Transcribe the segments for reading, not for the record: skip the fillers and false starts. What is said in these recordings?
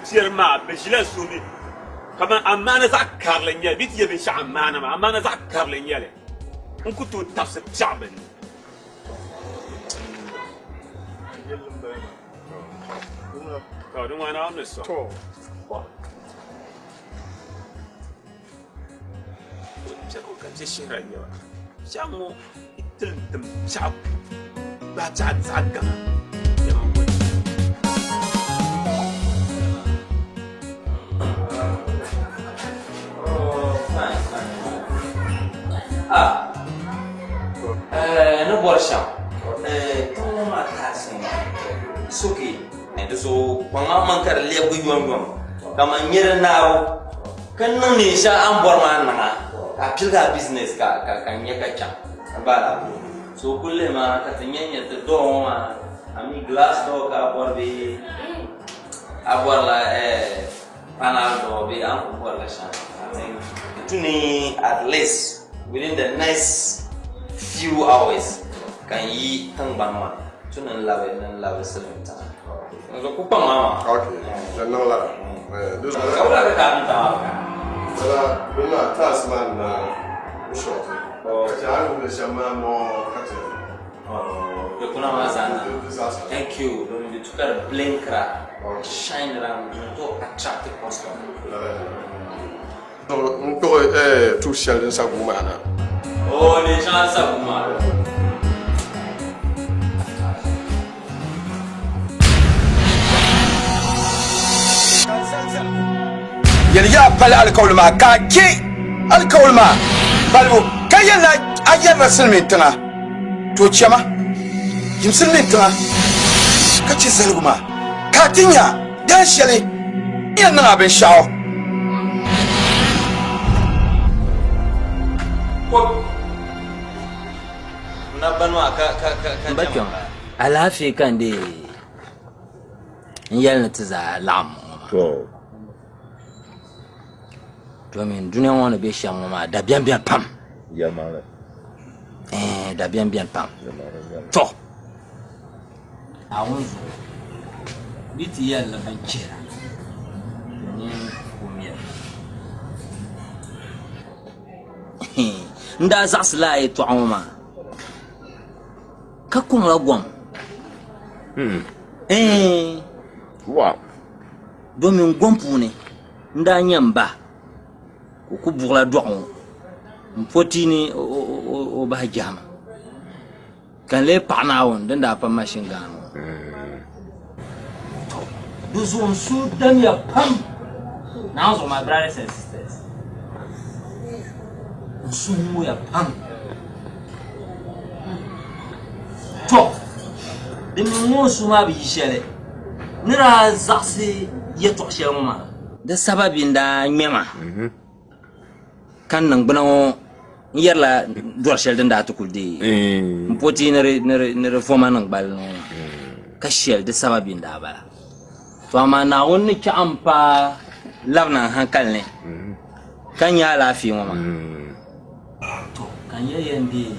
piɛri maa bɛ ʒila n suhu ni kaman amaana zaɣ karili n-nyɛ li. Bɛ yi ti yɛli binshɛɣu amaana maa, amaana zaɣ karili n-nyɛ li. N ku tooi tabisi piɛɣu bɛ ni. To, di ŋɔ Naawuni ni sɔŋ. Piɛɣu ka piɛ shihira n-nyɛ ba. Piɛɣu ŋɔ yi tilim tim piɛɣu gbaai piɛɣu zaɣ gaŋa. Ni bɔri shɛm tiŋ ŋɔ maa taasi ŋɔ it's okay di zuɣu kpaŋ maŋ ka di lɛbigi yomyom kaman nyɛ di naabu ka niŋ neen shɛli a ni bɔri maa niŋa ka a piligi a business ka ka nya ka chaŋ ka gbaai laa puuni so kuli lihi maa ka ti nya nya ti door ŋɔ maa a mi glass door ka a bɔri bee a bɔrila panel door bee a ni kuli bɔrila shɛm I think tu ni at least within the next few hours ka n yi tiŋgbani maa tu ni n labi ni n labi silimiin tiŋa. N zo ku kpaŋ maa maa. Okay, di niŋ lala. Ka wula ka kaapinta maa bi kana? Lala bini maa task maa ni na bi short. Ka chɛ a ni wuli shɛm maa more ka chɛ. Dikpuna maa zaa na. Thank you. Domin di tu ka di blinkira, shine ra ni tooi attract customer. N kpuɣi tuhi shɛli din sa guui maa na. Oo, neen shɛŋa din sa guui maa. Yɛli yaa pali alikauli maa ka a che alikauli maa palibu ka yɛli ni a yɛrila silimiin tiŋa, to chama yim silimiin tiŋa ka che zaligu maa ka a ti nya dan shɛli n yɛn niŋ a binshɛɣu. M ba kpiɔŋ, alaafee ka n deei n yɛli ni ti zaa laɣim ŋɔ maa. Domin dunia ŋɔ ni be shɛm ŋɔ maa dabiɛm beni pam. Ɛɛn dabiɛm beni pam. To Naawuni zuɣu bɛ ti yɛli ni bɛn chihira to nini ku miri. N daa zaɣisi lala yɛtɔɣa ŋɔ maa ka kɔŋla gom. Ɛɛn domin gom puuni n daa nya m ba ka o ku buɣila dɔɣu ŋɔ m-po tia ni o bahi jahama. Ka n lee paɣi Naawuni din daa pa mashin gaani ŋɔ. To, di zuɣu n suhu damiya pam Naawuni zuɣu, my brothers and sisters. N suhu ŋuya pam. To, di mi ŋɔ n suhu maa bi yi shɛli ni daa zaɣisi yɛtɔɣ shɛli ŋɔ maa. Di sababi n daa ŋmɛ ma. Ka n niŋgbuna ŋɔ n yɛrila dɔri shɛli din daa ti kuli deei m poti ni di voma niŋ gbali ŋɔ maa ka shɛli di sababi n-daa bala. To amaa Naawuni ni chaɣ m paai labina n hankali ni ka nya alaafee ŋɔ maa. To ka n yɛli ya n deei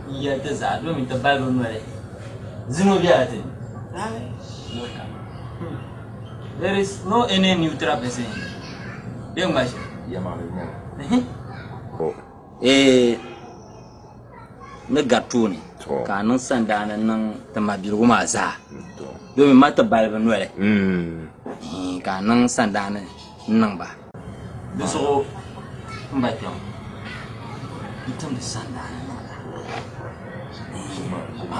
n yɛli ti zaa domin ti balibu noli zino bela ti ni. There is no any neutral person here. Bɛ ŋma shɛli. Eh, ni gari tooni ka a niŋ sandaani niŋ ti mabiligu maa zaa domin ma ti balibu noli ka a niŋ sandaani niŋ ba. Di zuɣu m ba kpɛm n timdi sandaani niŋda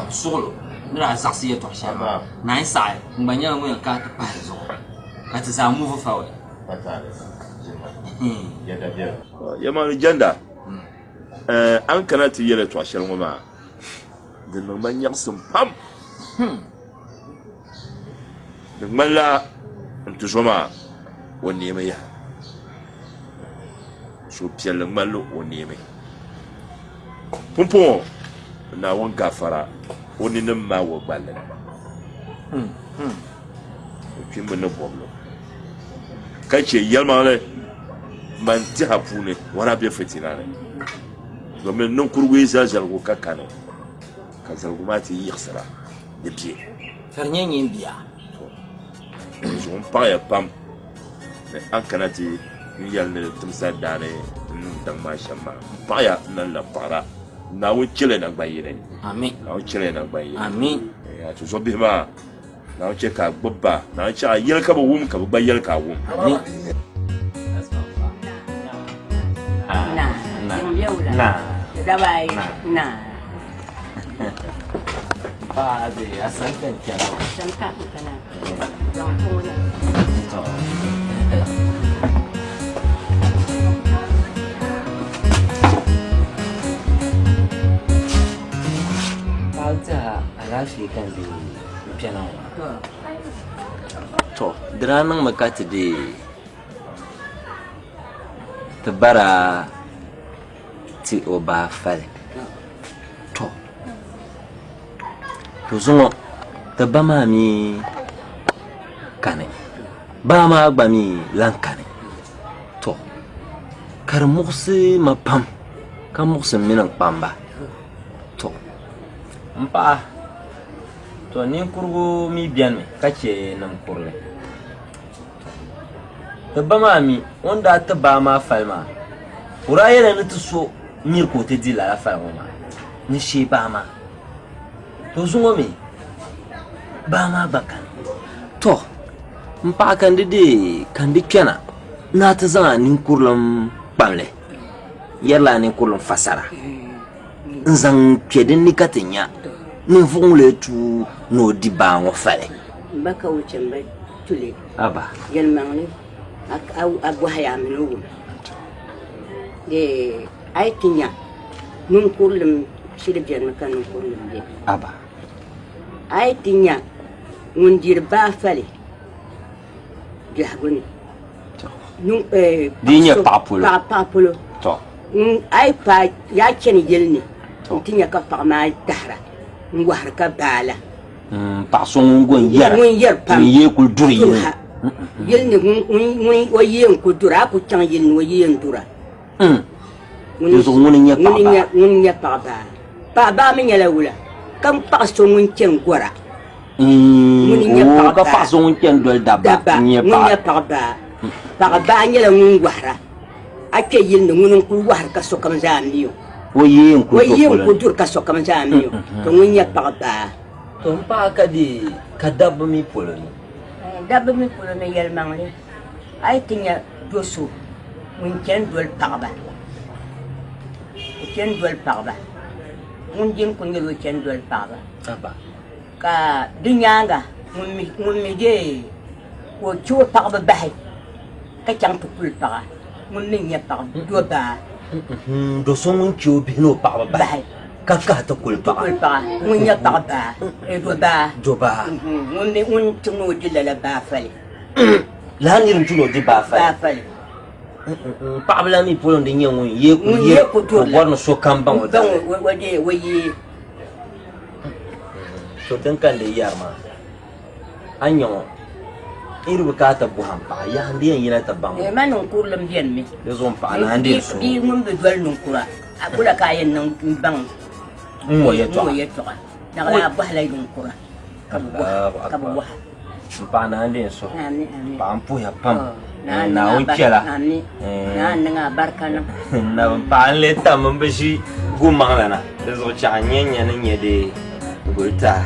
suɣulo ni daa zaɣisi yɛtɔɣ shɛli maa naai saɣi n gba nyɛla ŋun yɛn kana ti pahi di zuɣu ka ti zaa move forward. Yɛlimaŋli jɛnda, a ni kana ti yɛli yɛtɔɣ shɛli ŋɔ maa, di niŋ ma nyaɣisim pam. Di ŋmanila n tuzo maa o neemi yaha. Suhupiɛlli ŋmanila o neemi. Pumpɔŋɔ Naawuni gaafara o ninim maa o gballi ni. O kpimbi ni bɔbili ka chɛ yɛlimaŋli man tɛha puuni o daa be fitina ni domin ninkurigu yi zali zaligu ka kani ka zaligu maa ti yiɣisira. Di bɛ. Ka di nyɛ nyin bia. Dinzuɣu m paɣiya pam ni a ni kana ti n yɛli ni timsa daani n-niŋ daŋ maa shɛm maa. M paɣiya n na ni lahi paɣira. Naawuni chɛ li naŋgban yini. Naawuni chɛ li naŋgban yini. A tuzɔbihi maa, Naawuni chɛ ka a gbubi ba. Naawuni chɛ a yɛli ka bɛ wum, ka bɛ gba yɛli ka a wum. N kpɛna ŋɔ to di daa niŋmi ka ti deei ti bara ti o baa fali to to zuŋɔ ti ba maa mi kani baa maa gba mi lan kani to ka di muɣisi ma pam ka muɣisi m mini n kpamba to m paɣa To ninkurigu mi beni ka chɛ nim kurili. Ti ba maa mi, o ni daa ti baa maa fali maa, o daa yɛli ni ti so miri ka o ti di lala fali ŋɔ maa ni shee baa maa. To zuŋɔ mi, baa maa gba kani. To, m paɣa ka n di deei ka n di kpɛna ni a ti zaŋ a ninkurilim kpamli, n yɛrila a ninkurilim fasara. N zaŋ kpe din ni ka ti nya ninvuɣ ŋun lee tuui ni o di baa ŋɔ fali. M ba ka o chɛ m ba tuli. Aba. Yɛlimaŋli, a bɔhiya a mi ni wum. Dee a yi ti nya ninkurilim shili benimi ka ninkurilim be. Aba. A yi ti nya ŋun diri baa fali biɛhigu ni. Di yi nyɛ paɣa polo. Paɣa polo. A yi paai yaa chani yili ni n-ti nya ka paɣa maa tahira n-wahiri ka baa la. Paɣa so ŋun go n-yɛra. Ŋun yɛri pam. Ŋun yee kuli duri yili ni. Yili ni ŋun o yee n-kuli dura a ku chaŋ yili ni o yee n-dura. Di zuɣu ŋuni n-nyɛ paɣa baa? Ŋuni n-nyɛ paɣa baa. Paɣa baa mi nyɛla wula? Ka paɣa so ŋun chani gɔra. Ŋuni n-nyɛ paɣa baa. Ka paɣa so ŋun chani doli dabba n-nyɛ paɣa. Ŋuni n-nyɛ paɣa baa. Paɣa baa nyɛla ŋun wahira. A kpe yili ni ŋuni n-kuli wahiri ka sokam zaa mi o. O yee n-kuli O yee n-kuli duri ka sokam zaa mi o. To ŋuni n-nyɛ paɣa baa. To m paɣa ka di ka dabba mi polo ni. Dabba mi polo ni yɛlimaŋli a yi ti nya do so ŋun chani doli paɣaba, o chani doli paɣaba, ŋun dini kuli nyɛla o chani doli paɣaba. Ka di nyaaŋa ŋun mi dee ka o chɛ o paɣiba bahi ka chaŋ ti kuli paɣa ŋun mi n-nyɛ paɣ do baa. Do so ŋun chɛ o bihi ni o paɣiba bahi ka kahi ti kuli paɣa. Ti kuli paɣa ŋun nyɛ paɣ baa, do baa. Do baa. Ŋun mi ŋun tu ni o di lala baa fali. Lala nira n-tu ni o di baa fali. Baa fali. Paɣiba la mi polo n-di nyɛ ŋun yee kuli yɛ ka o bɔri ni sokam baŋ o daliri. Baŋ o dee o yee. To din ka n di yɛri maa, a ni nya ŋɔ, n yi di bi ka a ti bɔhi m paɣa, yaha n di yɛn yina ti baŋ o. Ma niŋkurili m-beni mi. Di zuɣu m paɣa ni a ni di yɛn suhi o. Bia ŋun bi doli niŋkura, a kula ka a yɛn niŋ m-baŋ n ŋɔ yɛtɔɣa. N ŋɔ yɛtɔɣa. Naɣila a bɔhila niŋkura ka bɛ bɔha, ka bɛ bɔha. M paɣa ni a ni di yɛn suhi o. Ami, ami. Paɣa m puhiya pam. Naa Naawuni chɛla. Ami. Naa niŋ a barika niŋ. Na m paɣa n lee tam m bi ʒi gu maŋli na. Di zuɣu chɛɣu n nya nya ni nyɛ di guli taha.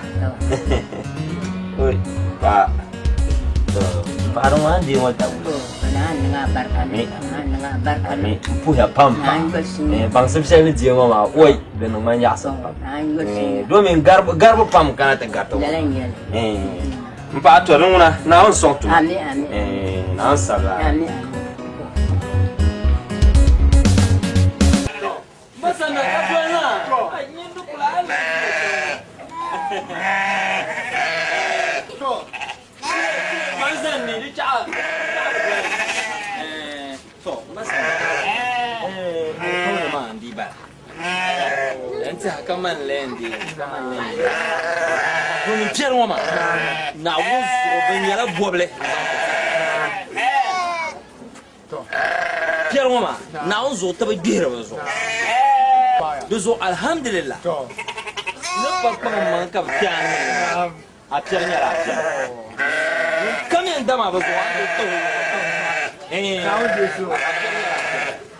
Oi, paɣa. To, m paɣa di ŋɔ a ni deei ŋɔ daguli. Naa niŋ a barika niŋ. Naa niŋ a barika niŋ. Ami, m puhiya pam paɣa. Naa yolisi nya. Baŋsim shɛli ni deei ŋɔ maa, oi, di niŋ ma nyaɣisim pam. Naa yolisi nya. Domin garibu pam kana ti gariti ŋɔ. Lala n-nyɛ li. M paɣa to di ŋuna Naawuni sɔŋ tuma. Ami ami. Naawuni sabila. Ami ami. N tiɛha ka man lee n deei ka man lee n deei. Ŋun piɛri ŋɔ maa, Naawuni zuɣu bɛ nyɛla bɔbili piɛri ŋɔ maa, Naawuni zuɣu ti bi gbihiri bɛ zuɣu. Di zuɣu alhamdulillah, ni pa kpaŋ maŋ ka bɛ piɛ a noli maa, a piɛri nyɛla a piɛri. Ŋun kam yɛn yɛn dama bi zuɣu a ni tooi tahi o. Eh.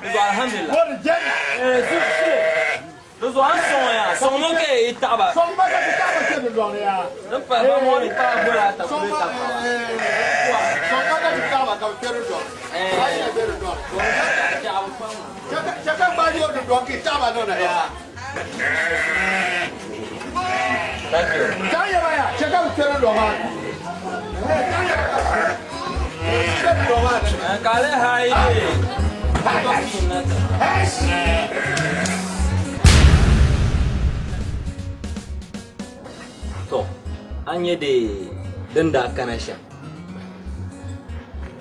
Di zuɣu alhamdulillah. Eh, su su. Di zuɣu a ni sɔŋ o yaa, sɔŋmi o ka yi taɣi ba. Din pahi ba ŋɔ ni taɣi boli ata kuli taɣi ba. Thank you. Ka le hai To, a nyɛ di din daa kana shɛm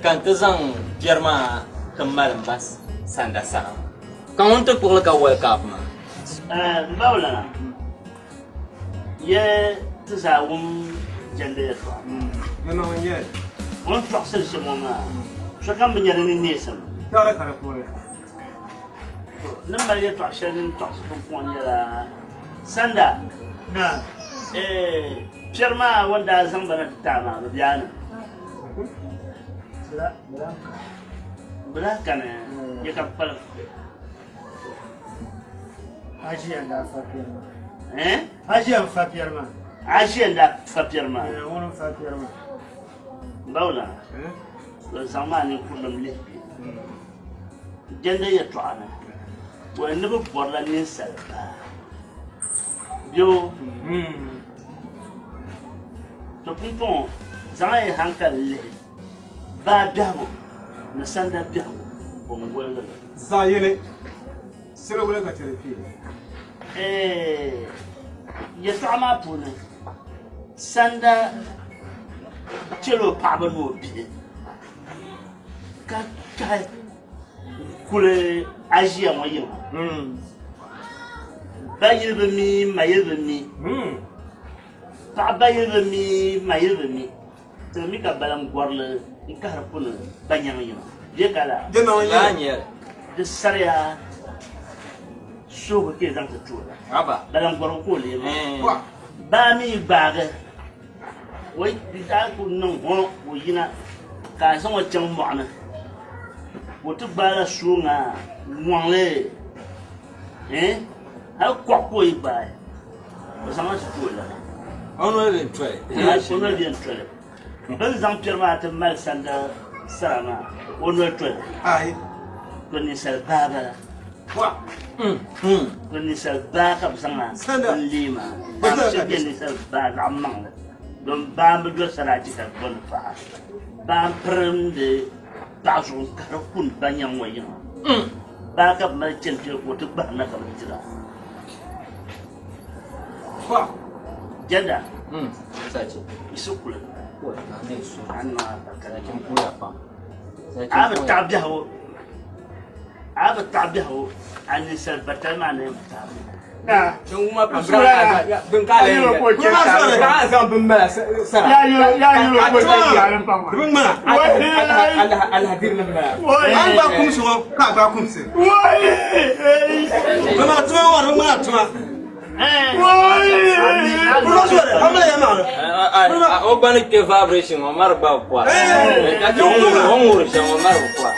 ka n ti zaŋ piɛri maa ti mali m ba sanda sara maa. Ka ŋun ti kpuɣili ka wali kaap maa. M ba Wulana, ye ti zaa wum jɛndi yɛtɔɣa. O ni tɔɣisiri shɛm ŋɔ maa, sokam bi nya di ni neesim. To, ni mali yɛtɔɣ shɛli din tɔɣisi pumpɔŋɔ nyɛla, Sanda, piɛri maa o ni daa zaŋ ba na ti ti a maa, bɛ be a ni? Bɛ lahi kani ya ka bɛ kpalim. Aʒia n-daa fa piɛri maa. Eh? Aʒia n-fa piɛri maa. Aʒia n-daa fa piɛri maa. Eh, ŋuni n-fa piɛri maa. Bawla, bɛ zaŋ maa ninkurilim lihi bɛ jɛndi yɛtɔɣa ni, wali ni bɛ bɔrila ninsal baa. Bɛ To pumpɔŋɔ zaŋ a yi hankali lihi baa biɛhigu ni sanda biɛhigu bɔ n-woligi li. Zaɣ yini, sili wula ka chɛ di kpee. Eeh yɛtɔɣa maa puuni sanda chɛla o paɣaba ni o bihi ka kpɛhi kuli aʒiya ŋɔ yiŋa. Ba yili bi mi, ma yili bi mi. Paɣa ba yili bi mi, ma yili bi mi. Ti mi ka balim gɔrili n-kahiri kuni ba nyaŋ yiŋa. Bɛ ka laa? Di sariya suhigu ka yi zaŋ ti ti o la. Balim gɔrigu ka o lee maa. Baa mi yi gbaagi o yi daa ku niŋ hɔ ka o yina ka a zaŋ o chaŋ mɔɣuni ka o ti gbaala sooŋa ŋɔŋli hali kɔɣu ka o yi gbaai o zaŋla ti ti o lana. O noli bɛ n-toli. O noli bɛ n-toli. Bɛ ni zaŋ piɛri maa ti mali sanda sara maa, o noli toli. To ninsal baa bala. To ninsal baa ka bɛ zaŋ a n-leei maa. Baa shɛb bɛ ninsal baa zaɣ maŋli. Don baa m-bi doli saraachi ka bɔndi paɣa. Baa m-pirimdi paɣa zuɣu n-kahiri kuni ba nyaŋ ŋɔ yiŋa. Baa ka bɛ mali chani kpɛri ka o ti gbahiri na ka bɛ dira. Jɛnda yiɣisi kuli a bi taɣi biɛhigu a bi taɣi biɛhigu a ninsal batali maa na yɛn bi taɣi O gba ni kpe vibration ŋɔ mari gba bi pɔra. Ka che o ŋuri shɛm o mari bi pɔra.